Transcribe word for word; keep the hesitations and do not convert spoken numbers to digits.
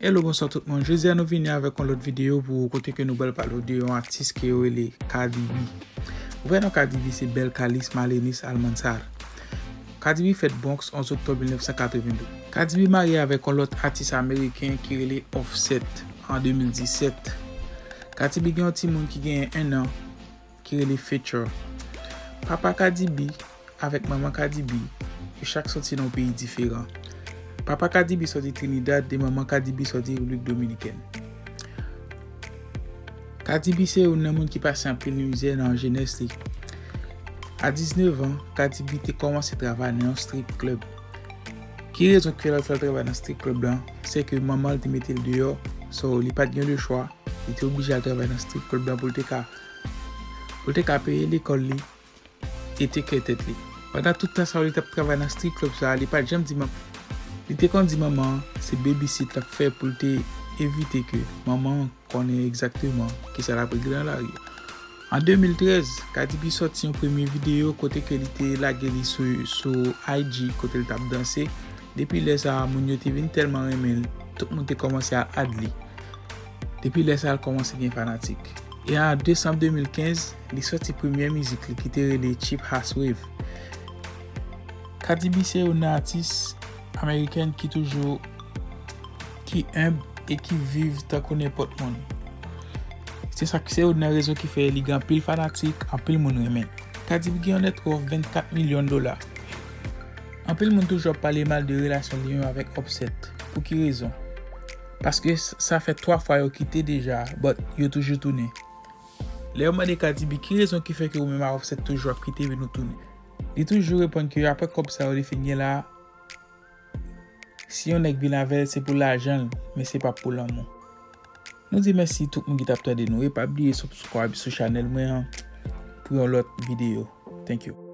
Hello, bonswa tout moun. Jodi a nou vini avèk yon lòt videyo pou kote ke nou pral pale w de yon atis ke yo rele Cardi B. Vrè non Cardi B se Belcalis Malenis Almanzar. Cardi B fèt Bronx onz oktòb mil nèf san katrevenndou. Cardi B marye avèk yon lòt atis ameriken ki rele Offset an de mil disèt. Cardi B gen yon timoun ki genyen en an ki rele Future. Papa Cardi B avèk manman Cardi B, yo chak sòti nan yon peyi diferan. Papa Cardi B sòti Trinidad e manman Cardi B sòti Repiblik Dominikèn. Cardi B se youn nan moun ki pase anpil mizè nan jenès li. A diznèf an, Cardi B te kòmanse travay nan yon strip club. Ki rezon ki fè l al travay nan strip club lan? Se ke manman l te mete l deyò, so li pa t gen lechwa, li te oblije al travay nan strip club lan pou l te ka, pou l te ka peye lekòl li e te kè tèt li. Pandan tout tan sa yo li t ap travay nan strip club sa, li pa t janm di manman. Li te konn di manman an se babysit l ap fè pou l te evite ke manman an konnen egzakteman kisa l ap regle nan lari a. An de mil trèz, Cardi B sòti yon premye videyo kote ke li te lage li sou, sou I G kote l t ap danse. Depi lè sa a, moun yo te vin tèlman renmen l, tout moun te kòmanse al add li. Depi lè sa a, l kòmanse gen fanatik. E an desanm de mil kenz, li sòti premyè mizik li ki te rele Cheap Ass Wave. Cardi B se youn nan atis amerikèn ki toujou, ki enb e ki viv tankou nenpòt moun. Se sa, se youn nan rezon ki fè li gen anpil fanatik, anpil moun renmen l. Cardi B gen yon net worth vennkat milyon dola. Anpil moun toujou ap pale mal de relasyon li menm avèk Offset. Pou ki rezon? Paske s-, sa fè twa fwa yo kite deja, but yo toujou tounen. Lè yo mande Cardi B ki rezon ki fè ke ou menm ak Offset toujou ap kite epi nou tounen, li toujou reponn ke apre kòb sa yo li fin gen la, si yon nèg vin avè l, se pou lajan l, men se pa pou lanmou. Nou di mèsi tout moun ki t ap tande nou e pa bliye subscribe sou chanèl mwen an pou yon lòt videyo. Thank you.